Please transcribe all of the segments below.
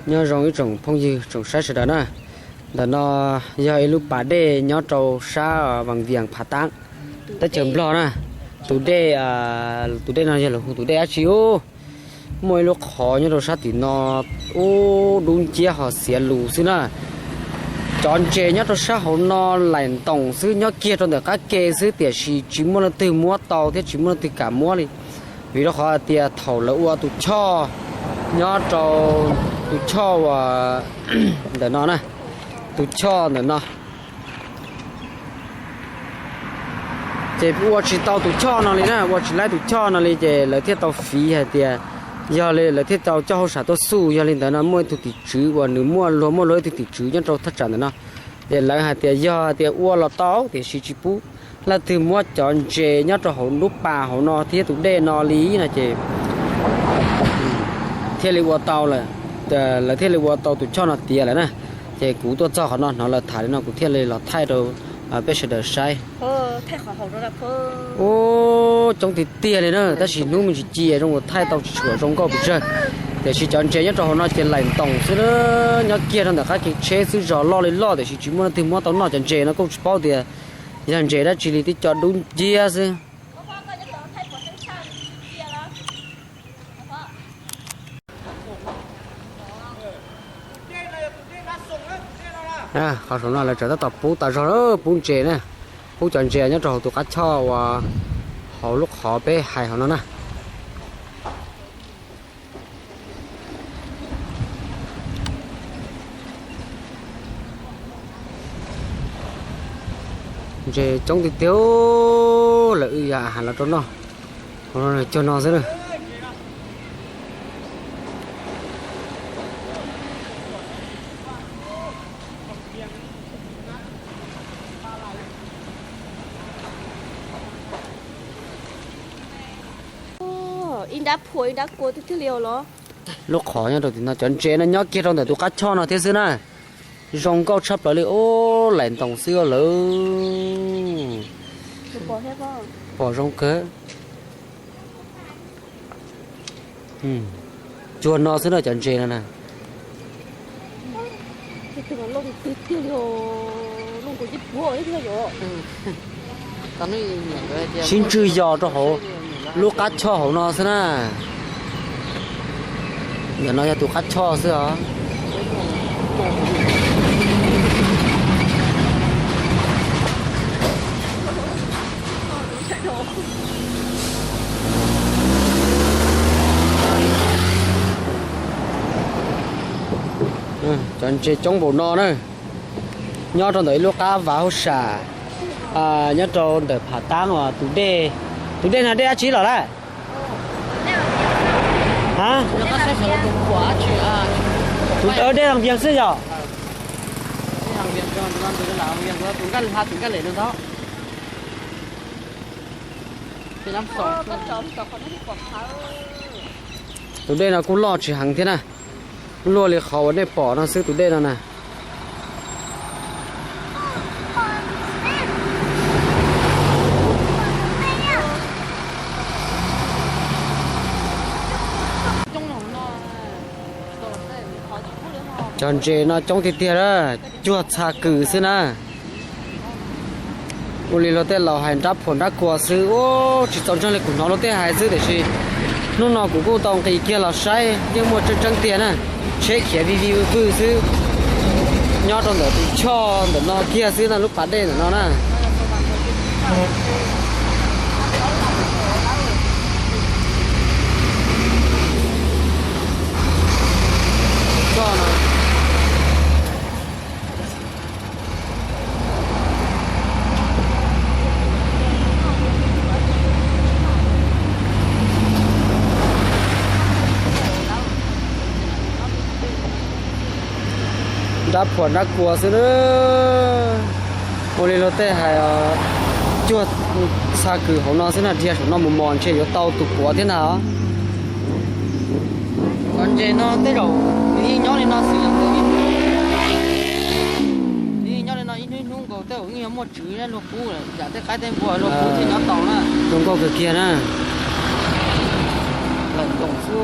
Nyob zoo ib tsoom phooj ywg tsoom saib sawv daws na. Ntawm no yog ib lub pas dej nyob rau sab Vaj Vias Phav Tab, teb chaws Nplog na. Tus dej, tus dej no yog lawv hu tus dej dab tsi ub? Muaj ib lub qhov nyob rau sab tim no ub, dub nciab ho xiav lus xwb na. Cov ntses nyob rau sab hauv no laim ntoos xwb, nyob kiag rau ntawm qab ke xwb, tiam sis tsis muaj leej twg muab tau thiab tsis muaj leej twg kam muab li. Vim rau qhov hais tias thaum lawv ua tus choj nyob rau tus choj uas ntawm no na, tus choj ntawm no, ces ua tsis tau tus choj no li na, ua tsis laib tus choj no li, ces lawv thiaj tau fiv hais tias, yog li lawv thiaj tau coj hauj sam tuaj xuj. Yog li ntawd no muaj ib tug tim tswv uas nws muaj luag muaj luag ib tug tim tswv nyob rau thaj tsam ntawm no, ces lawv hais tias yog hais tias ua los tau tiam sis tsis pub leej twg muab cov ntses nyob rau hauv lub pas hauv no thiab tus dej no li no ces thiaj li ua tau lawm, lawv thiaj li ua tau tus choj no tiav lawm na. Ces kuv tuaj txog qhov no hnov lawv tham li no kuv thiaj li los thaij rau peb sawv daws saib. Ub, coob tiag tiag li na, tab sis hnub me ntsis ci zoo uas thaij tau tsis tshua zoo nkauj pes tsawg. Tiam sis cov ntses nyob rau hauv no ces laim ntoos xwb na, nyob kiag rau ntawm qab kev tsheb xwb, zos loj li loj tiam sis tsis muaj leej twg muab tau noj cov ntses no, kuj tsis paub tias yog ntses dab tsi li, tib co dub nciab xwb. Qhov saum no lawv tseem tab tom pub tas zog, pub ntses na, pub cov ntses nyob rau hauv tus qab choj uas hauv lub qhov peb hais hauv no na. Ntses coob tiag tiag, lawv wb yam has los rau noj, cuag no xwb na. Ib nrab phua ib nrab kua tiag tiag li os los. Lub qhov nyob rau tim no, cov ntses no nyob kiag rau ntawm tus qab choj no thiab xwb na. Zoo nkauj tshaj plaws li, ub, laim ntoos xwb lawm. Pom zoo kawg. Cuag no xwb na cov ntses no na. Sib ntswg yos rau hauv lub qab choj hauv no xwb na. Ntawm no yog tus qab choj xwb os. Cov ntses coob npaum no na. Nyob rau ntawm ib lub qab vas hauj sam, nyob rau ntawm Phav Tab uas tus dej, tus dej no dej dab tsi los lawm? Ha? Tus dej Vaj Vias xwb yog? Tus dej no kuj loj tsis heev thiab na. Luaj li qhov uas nej pom no xwb tus dej no na. Cov ntses no coob tiag tiag, cuag txha kws xwb na. Ua li luag tej laus hais nrab phuam nrab kua xwb, ub, tsis txaus ntseeg li kuv hnov luag tej hais xwb, tiam sis hnub no kuv kuj tau nqis kiag los saib yeej muaj tseeb tseeb tiag na. Tsheb khiav vij vij vwj vwj xwb, nyob rau ntawm tus choj ntawm no kiag xwb na, lub pas dej ntawm no na. Nrab phuam nrab kua xwb na. Ua li luag tej hais, cuag txha kws hauv no xwb na, dhia saum no mus mos ntshe yuav tau tus puav thiab ntag. Cov ntses no tej zaum nws yeej nyob li no xwb, nws yeej nyob li no ib hnub ib hnub nkaus, tej zaum yeej yuav muaj tswv luag pub lawm, yam tej qaib tej npua luag pub thiaj nyob tau na. Zoo nkauj kawg kiag na. Lawm ntoos xwb.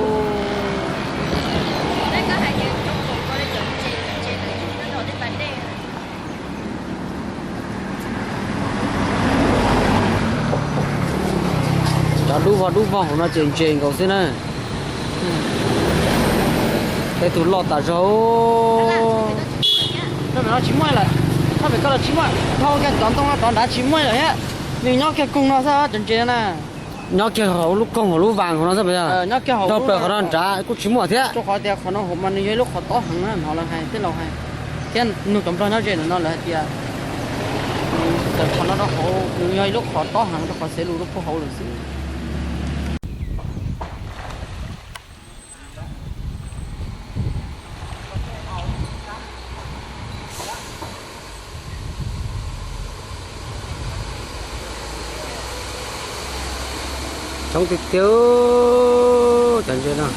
Vog dub vog hauv no ces ntses nkaus xwb na. Tej tus loj tas zog. Tsis muaj lawm, tsis muaj, koj los tsis muaj, dhau kiag cov ntoo no rov nrad tsis muaj lawm thiab. Nws nyob kiag koog no xwb cov ntses na. Nyob kiag hauv lub koog hauv lub vas hauv no xwb. Nyob kiag hauv plaws qhov no nrad kuj tsis muaj thiab. Rau qhov tias qhov no hauv mas nws yog ib lub qhov tob heev na, hnov lawv hais, tej laus hais, thiab nug cov nplog nyob ze ntawm no lawv hais tias tawm qhov no rau hauv nws yog ib lub qhov tob heev rau qhov xev lus rau puag hauv lawm xwb. Coob tiag tiag cov ntses no.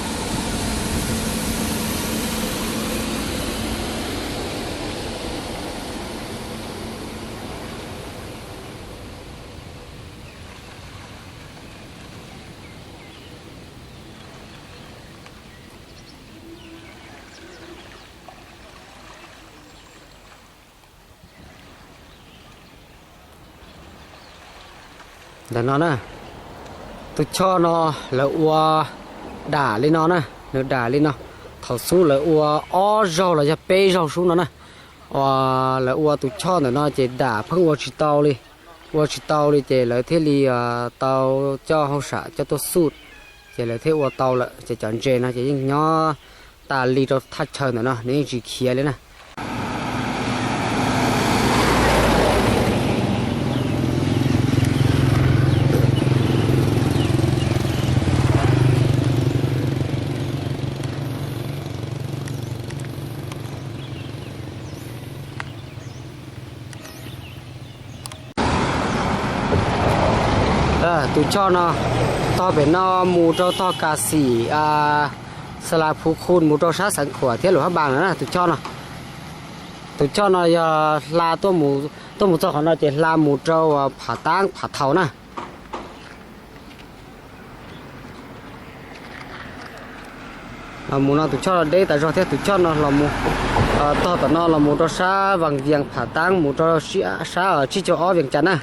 Ntawm no na, tus choj no lawv ua dam li no na, nws dam li no. Thaum xub lawv ua ob zaug los yog peb zaug xub no na, uas lawv ua tus choj ntawm no ces dam pheej ua tsis tau li, ua tsis tau li ces lawv thiaj li tau coj hauj sam coj tuaj xub, ces lawv thiaj ua tau lawm ces cov ntses no ces yeej nyob tas li rau thaj chaw ntawm no, nws yeej tsis khiav li na. Tus choj no tog pem no mus rau tog Kas Xim, Xas Las Phuv Khu, mus rau sab Xeev Khuam thiab Luam Phab Npas na tus choj no. Tus choj no yog hla tuaj mus txog qhov no ces hla mus rau Phav Taab Phav Thau na. Los mus no tus choj no deb tas zog thiab, tus choj no los mus tog tom no los mus rau sab Vas Vias Phav Taab mus rau sab Tsib Caug Ob Vias Cas na.